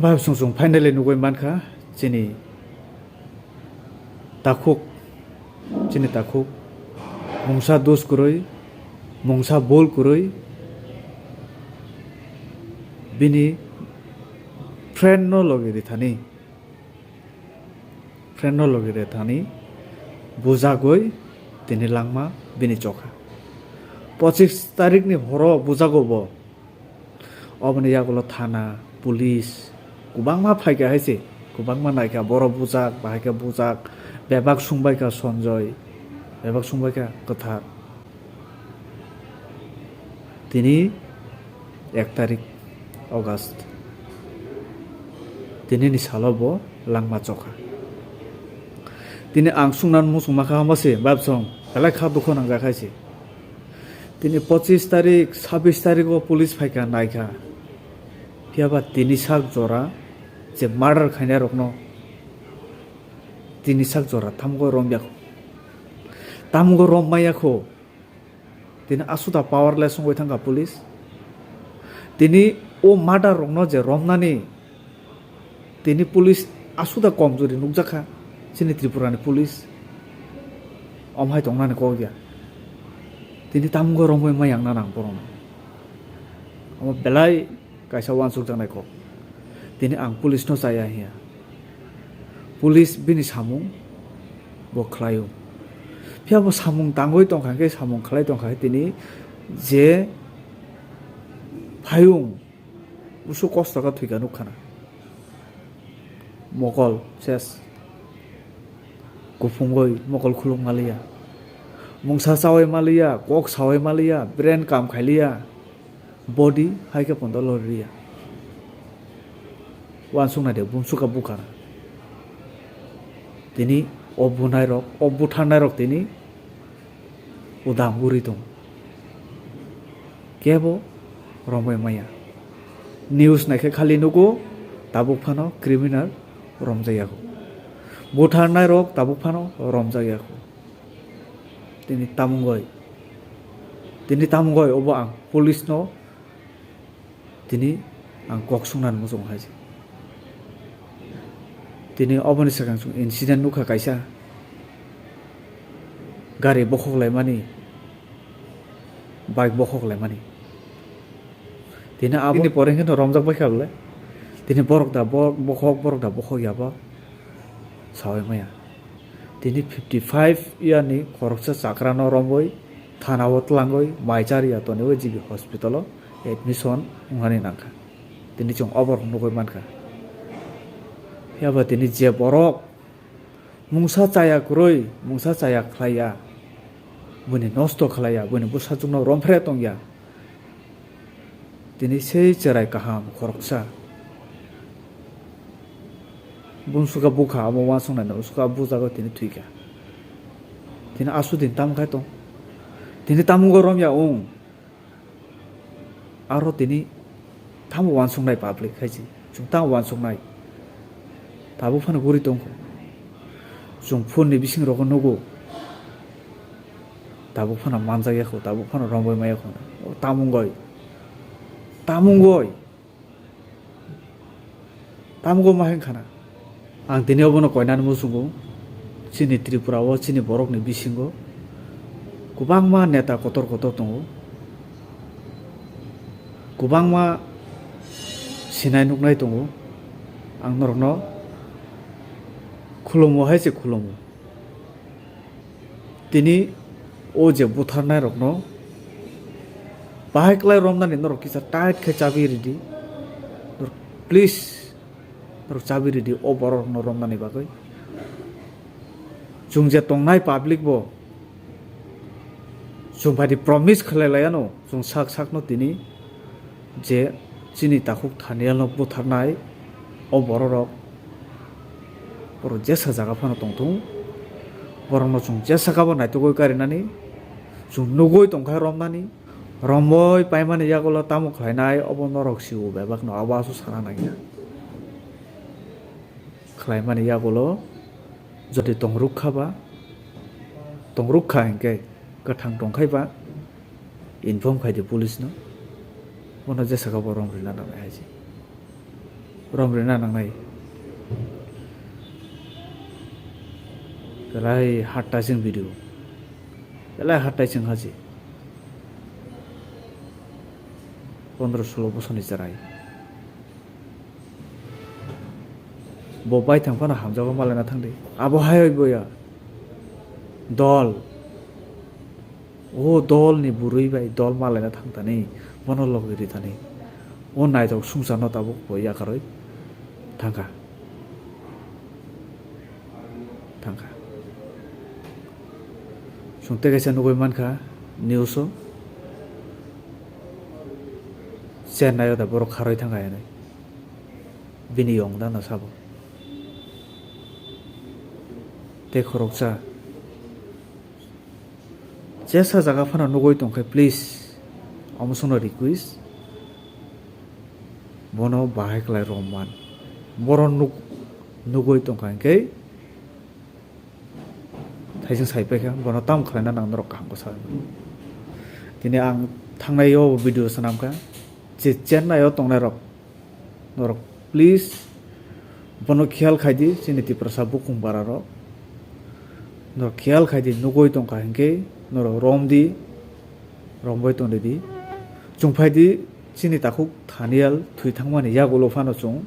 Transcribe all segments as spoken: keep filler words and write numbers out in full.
Bahai song song finally nugui mankha chini takhuk, chini takhuk mungsa dos kwrwi, mungsa bol kwrwi bini friend no logi rithani, friend no logi rithani bujagwi tini langma bini chokha. Pochis tarik ni horo bujago bo. Oboni yagulo thana, police kwbangma phaikha hai se, kwbangma naikha, borok bujak, bahai khe bujak, bebak sungbaikha Sanjoy, bebak sungbaikha kwthar. Tini ek tarik August, tini ni salo bo langma chokha. Tini ang sungnan muchung makha hama se, babsong belai kha dukho nangjak hai se. Tini pochis tarik, sabis tarik o police phaikha naikha. Phiya ba tini sak jora je murder khainai rokno tini sak jora tamgo rom yakho. Tamgo rom maya kho. Tini asuda powerless wngwi thangkha police. Tini o murder rokno je romnani Tini police asuda komjori nukjakha chini Tripura ni police. Omhai tongnani kok ya. Tini tamgo romwi mayang na nang borok. Omo belai kaisa uansukjaknai kok. Tini ang police no chaya hiya. Police bini samung bo khlaio. Phiya bo samung tangwi tongkha khe samung khlai tongkha khe tini je phayung Busu kosto khe thwikha nukkhana. Mokol ses. Kuphungwi mokol khuluk maliya. Mungsa chawi maliya, kok sawi maliya, brain kam khailiya. Body hai khe pondo loriya. Uansuknai de bumsukha bukhana. Tini o bunai rok, o butharnai rok tini udang uri tong. Kebo romwi maya. News naikhe khali nugo tabuk phano criminal romjak yago. Butharnai rok tabuk phano romjak yago. Tini tamungoi, tini tamungoi obo ang police no Tini ang kok swngnani muchungo hai se. Tini oboni swkang chwng incident nukha kaisa. Gari bokhok laimani, bike bokhok laimani. Tini aboni pore khe no romjak bai kha bwle. Tini borok da bo-, bokhok, borok da bokhok ya bo. Sawi maya. Tini fifty five year ni khoroksa chakra no romwi thana o twlangwi mai char ya tonwi G B hospital o admission wngnani nangkha. Tini chwng oborok nugwi mankha. Phiya ba tini je borok mungsa chaya kwrwi, mungsa chaya khlai ya, buini nosto khlai ya, buini bwsajwk no romphre tong ya. Tini sei cherai kaham khoroksa. Bumsukha bukha abo uansuknai no, bumsukha bujago tini thwikha. Tini aswk din tamo khai tong. Tini tamungo romya wng. Aro tini tamo uansuknai public hai se. Chwng tamo uansuknai. Tabuk phano guri tongkho. Chwng phone ni bising rogo nugo. Tabuk phano manjak yakho, tabuk phano romwi ma yakho. O tamungoi. Tamungoi. Tamgo ma hwn khana. Ang tini obono koinani muchungo. Chini Tripura o, chini borokni bisingo kwbangma neta kotor kotor tongo. Kwbangma sinai nuknai tongo. Ang norokno khulumo hai se khulumo. Tini o je butharnai rokno bahai kwlai romnani norok kisa tight khe chabi ridi. Norok please, norok chabi ridi o borok rokno romnani bagwi. Chwng je tongnai public bo chwng bai di promise khlai lai ano, chwng sak sakno tini je chini takhuk Thaniel no butharnai o borok rok, borok jesa jaga phano tongthung, borok no chwng jesa kabo naitugwi karinani, chwng nugwi tongkha romnani, romwi paimani yagulo tamo khlainai obo norok sio bebak no abo aswk sana nangya. Khlaimani yagulo jodi tongruk kha ba, tongruk kha hinkhe kwthang tongkhai ba, inform khai di police no, bono jesa kabo rong rina nangnai hai se. Rom rina nangnai. Belai heart touching video. Belai heart touching haji. Pondro solo bosoni charai. Bo bai thang phano hamjago malaina thangdi. Abo hai oi boya. Dol. O dol ni bwrwi bai dol malaina thang thani. Bono logi ri thani. O naithok sungsa no tabuk bo yakarwi thangkha. Thangkha. Chwng tei kaisa nugwi mankha news o. Chennai o da borok kharwi thangkha hinwi. Bini yong da no sabo. Tei khoroksa. Jesa jaga phano nugwi tongkhe, please, omo songno request, bono bahai khlai romman. Boro nuk-, nugwi tongkha hinkhe, thaising sai paikha, bono tam khlaina nang norok kaham khe sa. Tini ang thangnai o video swnamkha, je Chennai o tongnai rok, norok, please, bono khiyal khai di, chini Tiprasa bukhung bara rok. Norok khiyal khai di, nugwi tongkha hinkhe, norok rom di, romwi tongdi di. Chwng phai di, chini takhuk Thaniel thwi thangmani yagulo phano chwng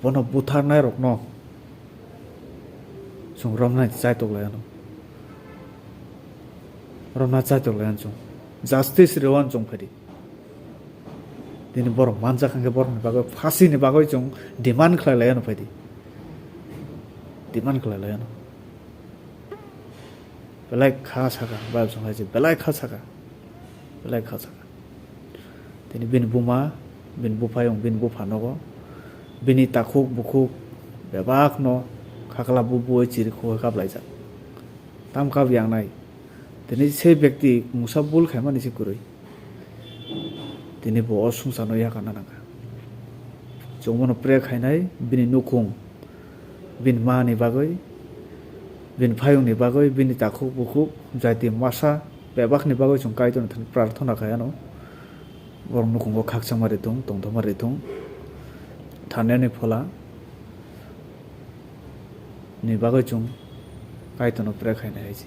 bono butharnai rokno chwng romnai chaitok lai ano. Romna chaitok lai ano chwng. Justice rw ano chwng phai di. Tini borok manjak hwnkhe borokni bagwi phasini bagwi chwng demand khlai lai ano phai di. Demand khlai lai ano. Belai kha saka, bai chwng hai se belai kha saka. Belai kha saka. Tini bini buma, bini buphayung, bini bupha nogo. Bini takhuk bukhuk bebak no khakla bu buwi chiri khogwi kap laijak. Tam kap yang nai. Tini se bekti mungsa bul khaimani se kwrwi. Tini bo o sungsarno yakarna nangkha. Chwng bono pray khainai bini nukhung, bini mani bagwi, bini phayungni bagwi, bini takhuk bukhuk, jati masa bebakni bagwi chwng Kaitorni thani prarthana khai ano. Borok nukhungo khakchangma ritung, tongthokma ritung, thangnani phola ni bagwi chwng Kaitorno pray khainai hai se.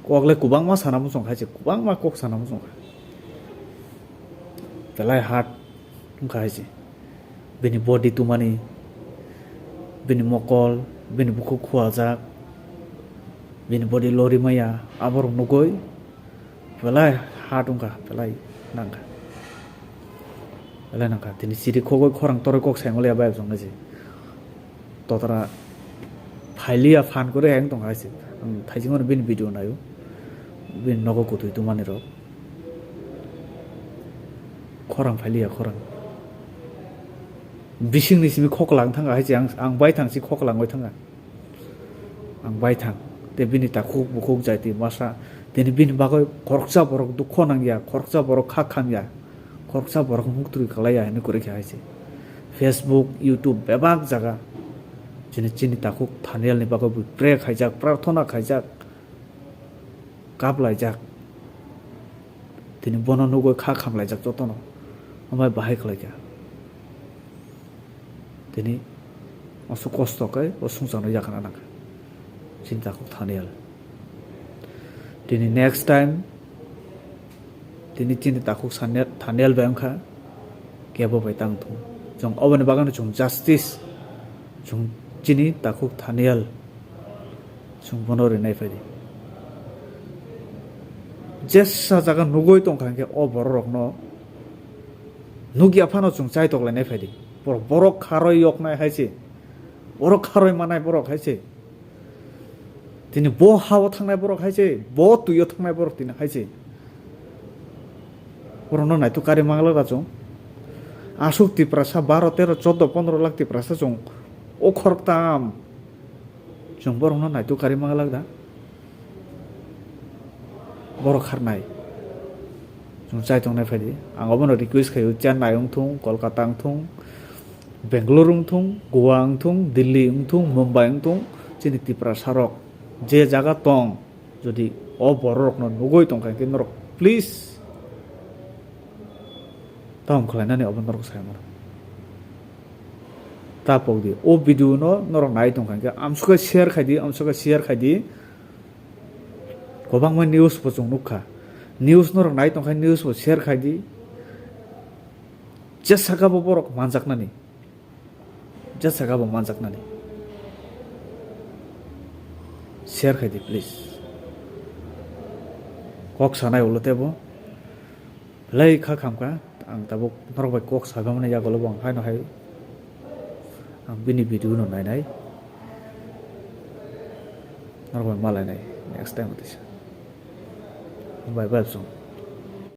Kok le kwbangma sana muchung khai se, kwbangma kok sana muchung kha. Belai hard wngkha hai se. Bini body tumani, bini mokol, bini bukhuk khualjak, bini body lori maya, aborok nugwi belai hard wngkha, belai nangkha. Belai nangkha. Tini chiri khogwi khorang torwi kok saimaliya bai chwng nai se. Totra phailiya phan kwrwi hai wng tongkha hai se. Ang thaisingmano bini video naio. Bini nogo kwtwi tumani rok. Khorang phailiya khorang. Bisingni simi khoklang thangkha hai se, ang, ang bai thang si khoklangwi thangkha. Ang bai thang. Tei bini takhuk bukhuk jati masa. Tini bini bagwi khoroksa borok dukho nangya, khoroksa borok kha khamya, khoroksa borok muktwi kalaiya hinwi kwrwi kha hai se. Facebook, YouTube bebak jaga. Chini, chini takhuk Thaniel ni bagwi bo pray khaijak, prarthana khaijak, kap laijak. Tini bono nugwi kha kham laijak jotono. Amai bahai khlaikha. Tini aswk kosto khe o sungsarno yakarna nangkha. Chini takhuk Thaniel. Tini next time tini chini takhuk Saniel, Thaniel bai wngkha kebo bai tang thung. Chwng oboni bagwi chwng justice chwng chini takhuk Thaniel chwng bono rinai phaidi. Jesa jaga nugwi tongkha hinkhe o borok rokno nukya phano chwng chaitok lainai phaidi. Borok, borok kharwi yoknai hai se. Borok kharwi manai borok hai se. Tini bo hao thangnai borok hai se, bo twio thangnai borok tini hai se. Borokno naituk kari manglak da chwng. Aswk Tiprasa baro, tero, chordo, pondro lakh Tiprasa chwng o khoroktam. Chwng borokno naituk kari manglak da. Borok kharnai. Chwng chai tongnai phaidi. Ang obono request khaio, Chennai wngthung, Kolkata wngthung, Bangalore wngthung, Goa wngthung, Delhi wngthung, Mumbai wngthung, chini Tiprasa rok je jaga tong, jodi o borok rokno nugwi tongkha hinkhe norok please Tamo khlainani obo norok sai mano. Ta pok di. O video no norok nai tong kha khe amsukhe share khai di, amsukhe share khai di. Kwbangma news bo chwng nukha. News norok nai tong kha, news bo share khai di. Jesa kha bo borok manjaknani. Jesa kha bo manjaknani. Share khai di, please. Kok sanai ulo tebo. Belai kha khamkha, ang tabuk norok bai kok sagamani yagulo bo ang haino hai ang bini video no nainai. Norok bai malainai next time tisa. Bye bye song.